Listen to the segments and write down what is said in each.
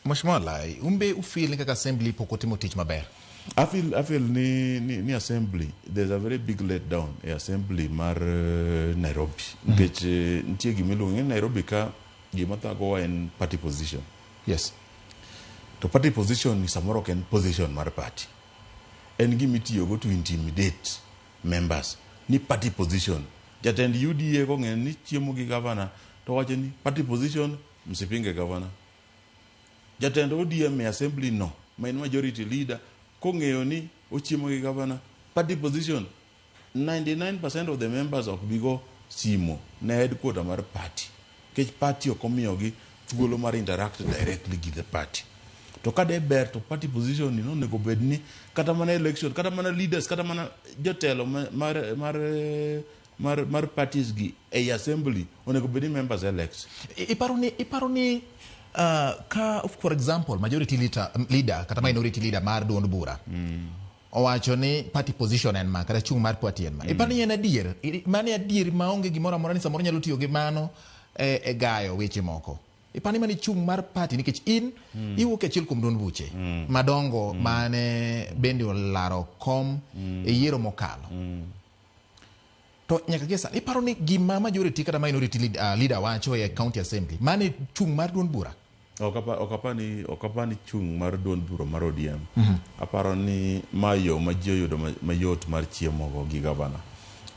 Mheshimiwa Lai, umbe ufeel ni kaka assembly pok otimo tich maber? I feel ni assembly, there's a very big letdown e assembly mar Nairobi nikech nitie gima iluongo ni Nairobi ka gima thagowa en party position. To party position ni samoro ok en position mar party, en gima itiyogo to intimidate members ni party position. Jatend UDA kong'eyo ni chiemo gi gavana to wacho ni party position, msipinge gavana. Jatend ODM e assembly no ma en majority leader kong'eyo ni ochiemo gi gavana, party position. 99% of the members ok bigo simo ne headquarter mar party nikech party ok omiyogi thuolo mar interact directly gi the party. To ka de ber to party position ni nonego bed ni kata mana election, kata mana leaders, kata mana jotelo mar parties gi ei assembly onego bed ni members elect. Iparo ni ka, for example, majority leader kata minority leader mar duond bura owacho ni party position en ma kata chung' mar party en ma, iparo ni en adier? Mano e adier maonge gimoro amora ni samoro nyalo tiyo gi mano e gayo weche moko? Iparo ni mano e chung' mar party nikech in iwuok e achiel kuom duond buche madongo mane bende olaro kom e yiero mokalo, to nyaka gie sani iparo ni gima majority kata minority leader wacho e county assembly mano e chung' mar duond bura? Ok apa ni chung' mar duond bura mar ODM. Aparo ni ma yo ma ji oyudo mayot mar chiemo go gi gavana.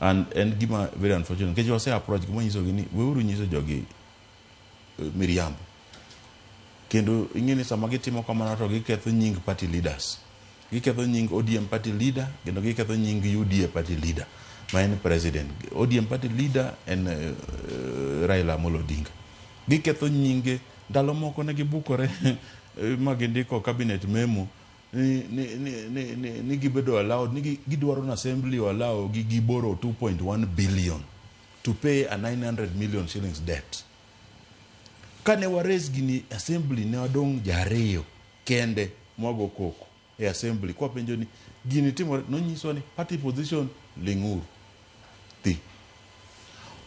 And en gima very unfortunate nikech wase approach gi manyisogi ni weuru nyiso jogi miriambo. Kendo ing'e ni sama gitimo kamano to giketho nying party leaders. Giketho nying ODM party leader kendo giketho nying UDA party leader ma en president. ODM party leader en Raila Amolo Odinga. Giketho nyinge. Ndalo moko ne gibukore ma gindiko cabinet memo ni gibedo allowed ni gidwaro ni assembly allow gi giborrow 2.1 billion to pay a 900 million shillings debt. Kane wa raise gini assembly, ne wadong' jariyo kende mwago koko e assembly kwapenjo ni gini timore. Nonyiswa ni party position, ling'uru dhi.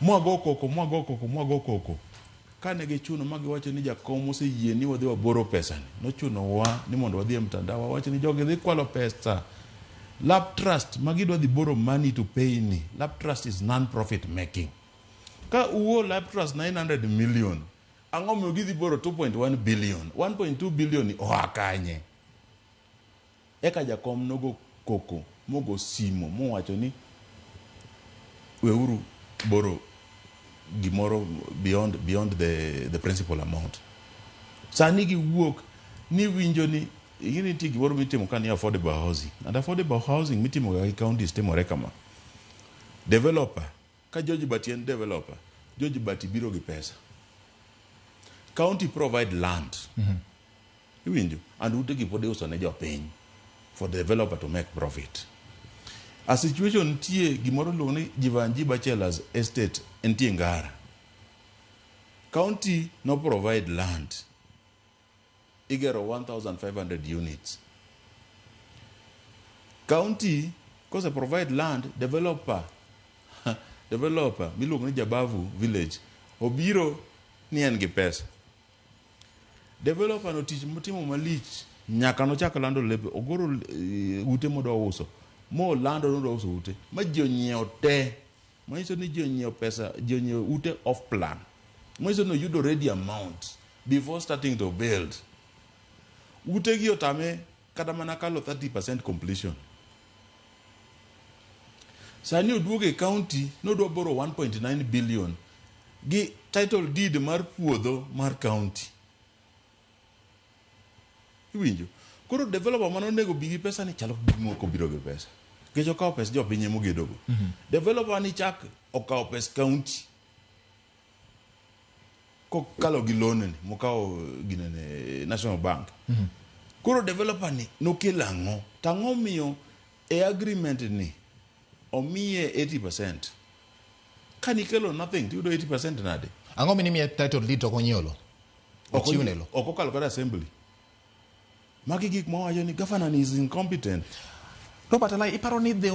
Mwago koko, mwago koko, mwago koko. Kane gichuno ma giwacho ni jakom oseyie ni wadhi waborrow pesa ni, nochunowa ni mondo wadhi e mtandao wawacho ni jogi dhi kwalo pesa. Lap Trust ma gidwa dhi borrow money to pay ni Lap Trust is non profit making. Ka uo Lap Trust 900 million, ang'o miyo gidhi borrow 2.1 billion? 1.2 billion ni oa kanye? Eka jakom nogo koko mogo simo mowacho ni weuru borrow gimoro beyond the principal amount. Sani giwuok ni winjo ni ing'e ni nitie gimoro mitimo ka ni affordable housing, and affordable housing mitimo ga gi counties timore kama. Developer ka George Bati en developer, George Bati biro gi pesa, county provide land. Iwinjo? And utegi pod iuso ne jopiny for the developer to make profit. A situation nitie gimoro iluongo ni Jivanji Bachelors Estate, entie Ngara. County no provide land, igero 1500 units. County kose provide land, developer miluongo ni Jabavu Village obiro ni en gi pesa. Developer no tich motimo malich nyaka nochak lando lepe ogoro ute modwa uso, molando nodwa uso ute ma ji onyiewo te, manyiso ni ji onyiewo pesa, ji onyiewo ute off plan, manyiso ni oyudo ready amount before starting to build. Ute gi otame kata mana kalo 30% completion. Sani oduogo e county nodwa borrow 1.9 billion gi title deed mar puodho mar county. Iwinjo? Koro developer mane onego bi gi pesa ni chalo gima ok obiro gi pesa nikech okawo pes jopiny emogedogo. Developer ni chak okawo pes county kokalo gi loan ni mokawo ginene National Bank. Koro developer ni nokelo ang'o? To ang'o miyo e agreement ni omiye 80%? Ka nikelo nothing tiyudo 80% nade? Ang'o minimiye title deed to ok onyiewo lo? Ochiwne lo. Ok okalo kata assembly. Magi gik mawacho ni governor ni is incompetent. Robert Alai, iparo ni the only